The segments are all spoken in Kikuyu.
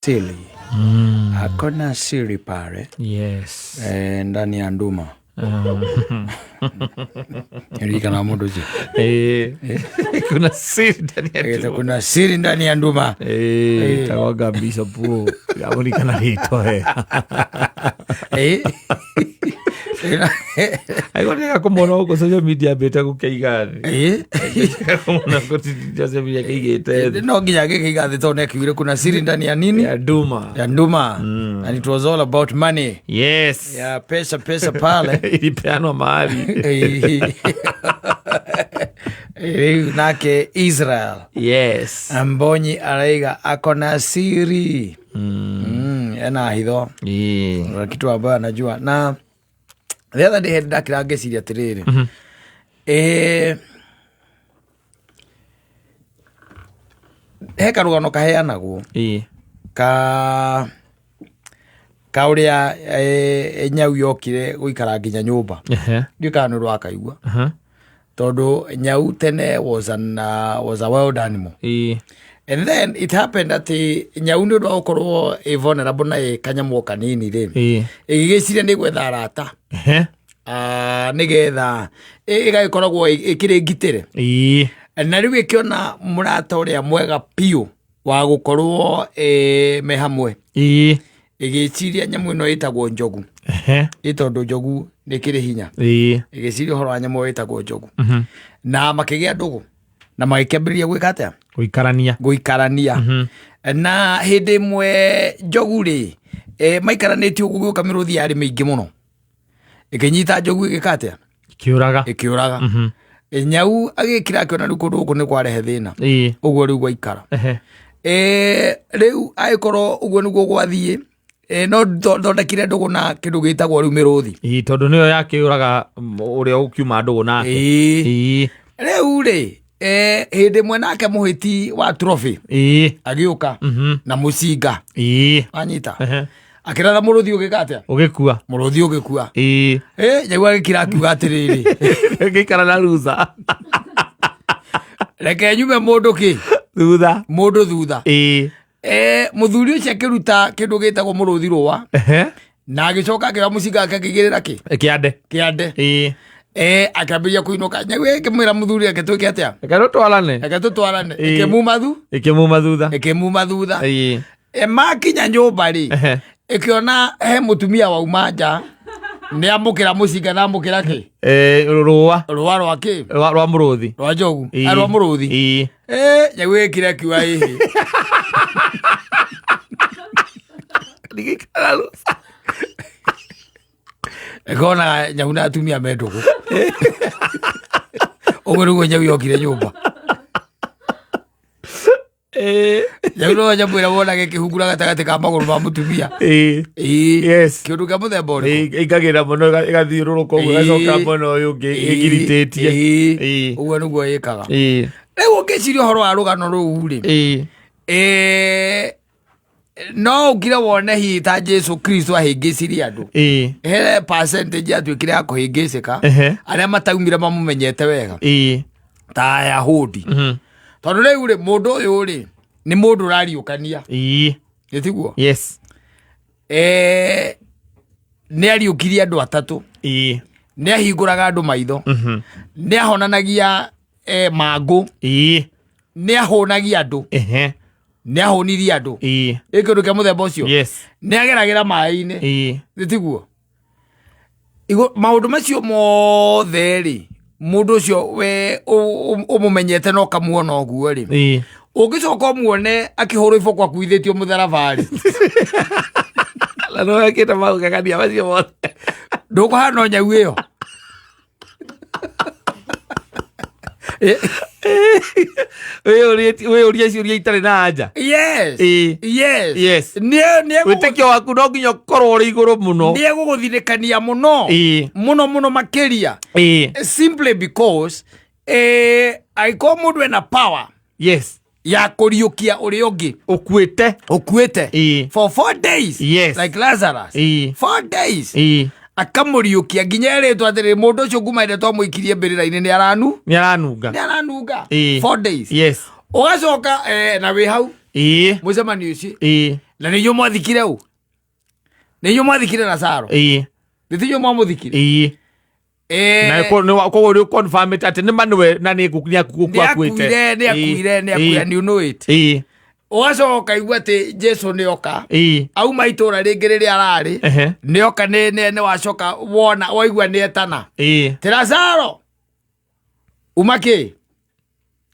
Siri. Hakuna siri pale. Yes. Ndani ya nduma. Ririkana mũndũ ũcio. Kuna siri ndani ya Ĩgĩte nduma. Kuna siri ndani ya nduma. Tagwanga Bishop ndamũririkana rĩtwa wega. Aigua ndĩreka kũmwona gũkũ social media ambĩte gũkĩiga thĩ. Ndĩreka kũmwona gũkũ social media akĩigĩte thĩ. No nginya gĩkĩiga thĩ tondũ nĩakiugire kuna siri ndani ya nini? Ya nduma. Ya nduma. And it was all about money. Yes. Ya pesa pesa pale. Ilipeanwa mahali. Rĩu nake Israel Yes. Mbonyi araiga akona siri. Ena hitho. Kuna kitu ambayo anajua na the other day ndakira ngĩciria atĩrĩrĩ, he karũgano kaheanagwo ka ũrĩa nyau yokire gũikara nginya nyũmba. Ndiũĩ kana nĩ ũrakaigua, tondũ nyau tene was a wild animal. And then it happened atĩ nyau nĩ ũndũ wa gũkorwo ĩ vulnerable na ĩ kanyamũ o kanini rĩ, ĩgĩgĩciria nĩ gwetha arata. Ah, nĩgetha ĩgagĩkoragwo ĩkĩrĩ ngitĩre. Na rĩu ĩkĩona mũrata ũrĩa mwega biũ wa gũkorwo me hamwe, ĩgĩciria nyamũ ĩno ĩtagwo njogu, ĩ tondũ njogu nĩ kĩrĩ hinya. Ĩgĩciria ũhoro wa nyamũ ĩyo ĩtagwo njogu na makĩgĩa ndũgũ na magĩkĩambĩrĩria gwĩka atĩa? Gũikarania. Gũikarania. Na hĩndĩ ĩmwe njogu rĩ, maikaranĩtie ũguo, gũka mĩrũthi yarĩ mĩingĩ mũno, ĩkĩnyita njogu, ĩgĩka atĩa? Kĩũraga. Ĩkĩũraga. Nyau agĩkira akĩona rĩu kũndũ gũkũ nĩ kwarehe thĩna. Ũguo rĩu gwaikara. Rĩu agĩkorwo ũguo nĩguo gwathiĩ, no thondekire ndũgũ na kĩndũ gĩtagwo rĩu mĩrũthi. Tondũ nĩyo yakĩũraga ũrĩa ũkiuma ndũgũ nake. Rĩu rĩ, hĩndĩ ĩmwe nake mũhĩti wa trophy agĩũka na mũcinga. Wanyita? Akĩratha mũrũthi, ũgĩka atĩa? Ũgĩkua. Mũrũthi ũgĩkua. Nyau agĩkira akiuga atĩrĩrĩ, Ngĩikara na rusa. Reke nyume mũndũ kĩ? Thutha. Mũndũ thutha. Mũthuri ũcio akĩruta kĩndũ gĩtagwo mũrũthi rũa na agĩcoka akĩoya mũcinga wake akĩigĩrĩra kĩ? Kĩande. Kĩande. Akĩambĩrĩria kũinũka. Nyau ĩkĩmwĩra mũthuri, "Reke twĩke atĩa?" Reke tũtwarane. "Reke tũtwarane." Ĩkĩmuma thu Ĩkĩmuma thutha. Ĩkĩmuma thutha. Makinya nyũmba rĩ, ĩkĩona he mũtumia wauma nja, nĩ amũkĩra mũcinga na amũkĩra kĩ? Rũa. Rũa rwa kĩ? Rwa mũrũthi. Rwa njogu. Ah, rwa mũrũthi. Nyau ĩkire akiuga, "Ĩhĩ." Ndigĩikara rusa. Ĩkona nyau na atumia me ndũgũ. Ũguo nĩguo nyau yokire nyũmba. Nyau no nyamũ ĩrĩa wonaga ĩkĩhungura gatagatĩ ka magũrũ ma mũtumia. Kĩũndũ kĩa mũthemba ũrĩkũ? Ĩingagĩrĩra mũno, ĩgathiũrũrũka ũguo, ĩgacoka mwena ũyũ ũngĩ ĩgiritĩtie. Ũguo nĩguo ĩkaga. Rĩu ũngĩciria ũhoro wa rũgano rũu rĩ, no ũkire wone hihi ta Jesu Kristo ahĩngĩcirie andũ. He percentage yatuĩkire ya kũhĩngĩcĩka, arĩa mataumire mamũmenyete wega ta Ayahudi, tondũ rĩu rĩ, mũndũ ũyũ rĩ, nĩ mũndũ ũrariũkania. Nĩ tiguo? Yes. Nĩ ariũkirie andũ atatũ. Nĩ ahingũraga andũ maitho. Nĩ ahonanagia mangũ. Nĩ ahũnagia andũ. Nĩ ahũnirie andũ. Ĩ kĩndũ kĩa mũthemba ũcio. Nĩ ageragĩra maĩ-inĩ. Nĩ tiguo? Maũndũ macio mothe rĩ, mũndũ ũcio we ũmũmenyete na ũkamuona ũguo rĩ, ũngĩcoka ũmuone akĩhũrwo iboko akuithĩtio mũtharaba rĩ, Na no wekĩte maũgegania macio mothe. Ndũkũhana o nyau ĩyo. Wĩyũrie ciũria itarĩ na anja. Yes. Yes. Wĩtĩkio waku no nginya ũkorwo ũrĩ igũrũ mũno. Nĩ egũgũthirĩkania mũno mũno mũno makĩria, simply because angĩkorwo mũndũ ena power ya kũriũkia ũrĩa ũngĩ ũkuĩte, ũkuĩte for 4 days, like Lazarus, 4 days, akamũriũkia nginya erĩtwo atĩrĩ, mũndũ ũcio kuma ĩrĩa twamũikirie mbĩrĩra-inĩ nĩ aranu Nĩ aranunga. Nĩ aranunga. 4 days. Ũgacoka na wĩ hau mũcemanio ũcio. Na nĩ inyuĩ mwathikire ũ? Nĩ inyuĩ mwathikire Lazaro? Ĩĩ. Nĩ ti inyuĩ mwamũthikire? Ĩĩ. Eh, Na koguo nĩ confirm atĩ nĩ ma nĩwe na nĩ nĩ nĩ akuire, nĩ akuire, nĩ akuire, and you know it. Ĩĩ. Ũgacoka ũkaigua atĩ Jesu nĩ oka. Ĩĩ. Auma itũra rĩngĩ rĩrĩa ararĩ. Ehe. Nĩ oka nĩ wacoka wona waigua nĩ etana. Ĩĩ. Ti Lazaro. Uma kĩ?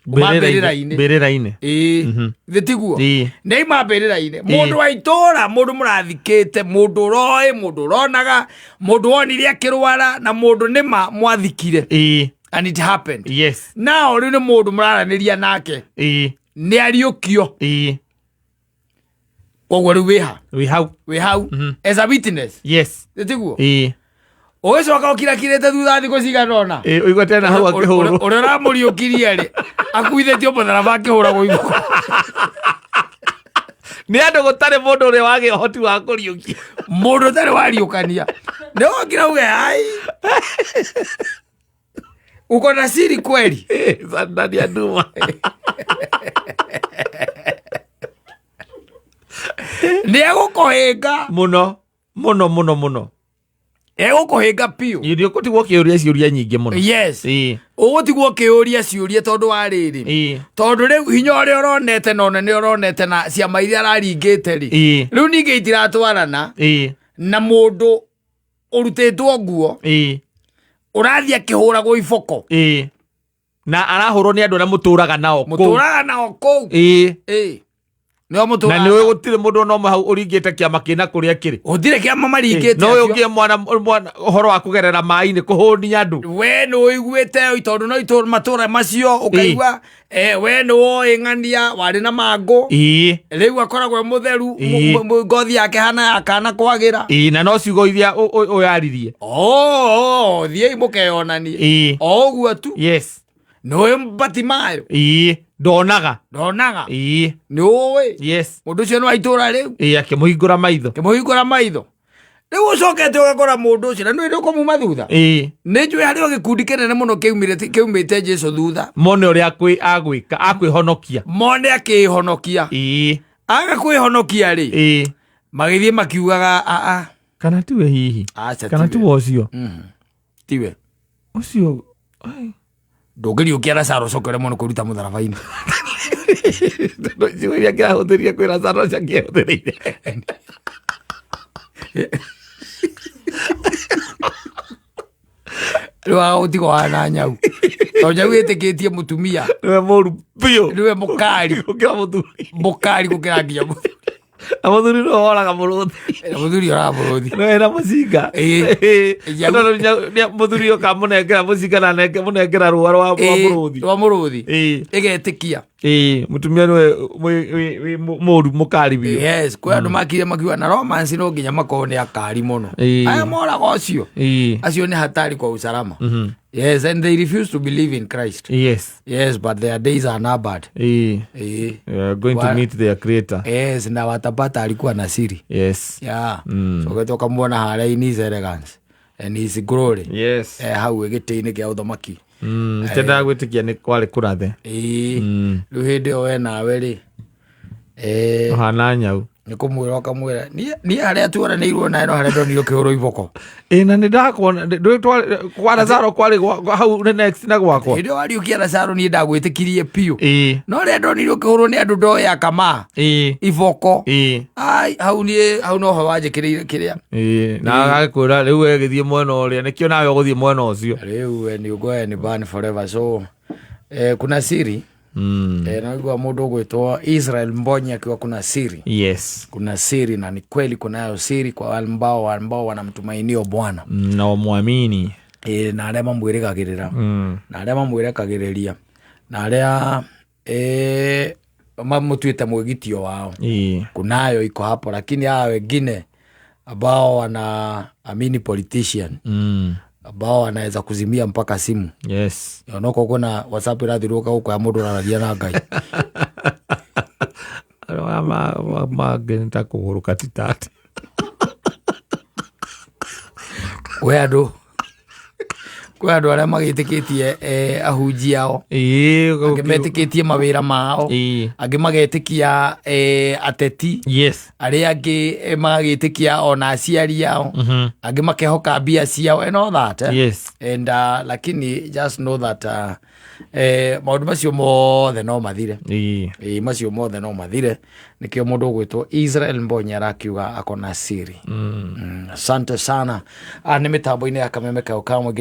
Uma mbĩrĩra-inĩ. Mbĩrĩra-inĩ. Ĩĩ. Thĩ tiguo? Ĩĩ. Nĩ aima mbĩrĩra-inĩ. Mũndũ wa itũra, mũndũ mũrathikĩte, mũndũ ũroĩ, mũndũ ũronaga, mũndũ wonire akĩrwara na mũndũ nĩma mwathikire. Ĩĩ. And it happened. Yes. Now rĩu nĩ mũndũ mũraranĩria nake. Ĩĩ. Nĩ ariũkio. Ĩĩ. Koguo rĩu wĩ ha? Wĩ hau. Wĩ hau. As a witness. Yes. Thĩ tiguo? Ĩĩ. Ũgĩcoka ũkirakirĩte thutha thikũ cigana ũna. Ĩĩ, ũigua tena hau akĩhũrwo. Ũrĩa ũramũriũkirie rĩ, akuithĩtio mũtharaba akĩhũragwo iboko. Nĩ andũ gũtarĩ mũndũ ũrĩa wagĩa ũhoti wa kũriũkia. Mũndũ ũtarĩ wariũkania. Nĩ wokira uge ai. Uko na siri kweli? Ndani ya nduma. Nĩ egũkũhĩnga. Mũno. Mũno mũno mũno. Egũkũhĩnga biũ. Nĩ ũgũtigwo ũkĩũria ciũria nyingĩ mũno. Yes. Ĩĩ. Ũgũtigwo ũkĩũria ciũria tondũ wa rĩrĩ. Ĩĩ. Tondũ rĩu hinya ũrĩa ũronete na ũnene ũronete na ciama iria araringĩte rĩ. Ĩĩ. Rĩu ningĩ itiratwarana Ĩĩ. na mũndũ ũrutĩtwo nguo Ĩĩ. ũrathiĩ akĩhũragwo iboko. Ĩĩ. Na arahũrwo nĩ andũ arĩa mũtũraga nao kũu. Mũtũraga nao kũu. Ĩĩ. Ĩĩ. Nĩo Na mũtũraga. nĩ ũĩ gũtirĩ mũndũ ona ũmwe hau ũringĩte kĩama kĩna kũrĩa kĩrĩ. Gũtirĩ kĩama maringĩte. No acio. ũngĩe mwana mwana ũhoro wa kũgerera maĩ-inĩ kũhũnia andũ. We nĩ ũiguĩte tondũ no itũra matũra macio ũkaigua we nĩ woĩ ng'ania warĩ na mangũ. Ĩĩ. Rĩu akoragwo e mũtheru, Ĩĩ. ngothi yake hana ya kana kwagĩra. Ĩĩ, na no ciugo iria ũyaririe. Oh, thiĩi mũkeyonanie. Ĩĩ. O ũguo tu. Yes. Nĩ ũĩ Batimayo? Ĩĩ, ndonaga. Ndonaga. Ĩĩ. Nĩ ũĩ? Yes. Mũndũ ũcio nĩ wa itũra rĩu. Ĩĩ, akĩmũhingũra maitho. Akĩmũhingũra maitho. Rĩu ũcokete ũgakora mũndũ ũcio na nĩ ũĩ ndũkũmuma thutha. Ĩĩ. Nĩ njũĩ harĩ o gĩkundi kĩnene mũno kĩumĩte Jesu thutha. Mone ũrĩa agwĩka, akwĩhonokia. Mone akĩĩhonokia. Ĩĩ. Aga kwĩhonokia rĩ. Ĩĩ. Magĩthiĩ makiugaga a a. Kana tiwe hihi? Aca, Kana tiwe. tiwe ũcio? Tiwe. Ũcio. Ai. Ndũngĩriũkia Lazaro ũcoke ũremwo nĩ kũruta mũtharaba-inĩ. Tondũ ciugo iria kĩrahũthĩrire kwĩ Lazaro ũcio angĩhũthĩrĩire. Rĩu ũtigo wana nyau. Tondũ nyau ĩtĩkĩtie mũtumia. Nĩwe mũru biũ. Nĩwe mũkari. Gũkĩra mũthuri. Mũkari gũkĩra nginya mũthuri. Na mũthuri nĩwe woraga mũrũthi. Na mũthuri oraga mũrũthi. Nĩwe wĩna mũcinga. Ĩĩ. Ĩĩ. Tondũ mũthuri oka mũnengera mũcinga na mũnengera rũa rwa mũrũthi. Rwa mũrũthi. Ĩĩ. Ĩgetĩkia. Ĩĩ, mũtumia nĩwe wĩ mũru mũkari biũ. Yes, kwĩ andũ makire makiuga na romance no nginya makorwo nĩ akari mũno. Ĩĩ. Aya moraga ũcio. Ĩĩ. Acio nĩ hatari kwa usalama. Yes, and they refuse to believe in Christ. Yes. Yes, but their days are numbered. Ĩĩ. Ĩĩ. They are going to meet their creator. Yes, na watapata alikuwa na siri. Yes. Yeah. So getoka ukamwona harĩa in his elegance and his glory. Yes. Hau gĩtĩ-inĩ kĩa ũthamaki. Nitendaga gwĩtĩkia nĩ kwarĩ kũrathe. Ĩĩ. Rĩu hĩndĩ ĩyo we nawe rĩ. Ũhana nyau. Nĩ kũmwĩra ũkamwĩra niĩ harĩa tuoranĩirwo nawe no harĩa ndonire ũkĩhũrwo iboko. Ĩĩ, na nĩ ndakuona, kwa Lazaro kwarĩ hau nĩ next na gwakwa. Hĩndĩ ĩyo wariũkia Lazaro niĩ ndagwĩtĩkirie biũ. Ĩĩ. No rĩrĩa ndonire ũkĩhũrwo nĩ andũ ndoĩ akama. Ĩĩ. Iboko. Ĩĩ. Ai, hau niĩ, hau noho wanjĩkĩrĩire kĩrĩa. Ĩĩ, na agagĩkwĩra rĩu we gĩthiĩ mwena ũrĩa, nĩkĩo nawe ũgũthiĩ mwena ũcio. Rĩu we nĩ ũgoya ni burn forever. So, kuna siri. Naigua mũndũ ũgwĩtwo Israel Mbonyi akiwa kuna siri. Yes. Kuna siri na ni kweli kunayo siri kwa wale ambao wanamtumainio Bwana. Na wamwamini. Na arĩa mamwĩrĩgagĩrĩra. Na arĩa mamwĩrekagĩrĩria. Na arĩa, mamũtuĩte mwĩgitio wao. Kunayo iko hapo, lakini hawa wengine ambao wanaamini politician. Ambao wanaweza kuzimia mpaka simu. Yes. Onoko kuna WhatsApp irathiruka huko ya mũndũ ũraragia na Ngai. Arĩa mangĩnita kũgũrũka ti tate. We andũ. Kwĩ andũ arĩa magĩtĩkĩtie ahunjia ao, angĩ metĩkĩtie mawĩra mao, angĩ magetĩkia ateti, arĩa angĩ magagĩtĩkia ona aciari ao, angĩ makehoka mbia ciao and all that, eh? And lakini just know that maũndũ macio mothe no mathire. Ĩĩ, macio mothe no mathire. Nĩkĩo mũndũ ũgwĩtwo Israel Mbonyi arakiuga akona siri. Asante sana. Nĩ mĩtambo-inĩ ya Kameme Kaũ ka Mũingĩ.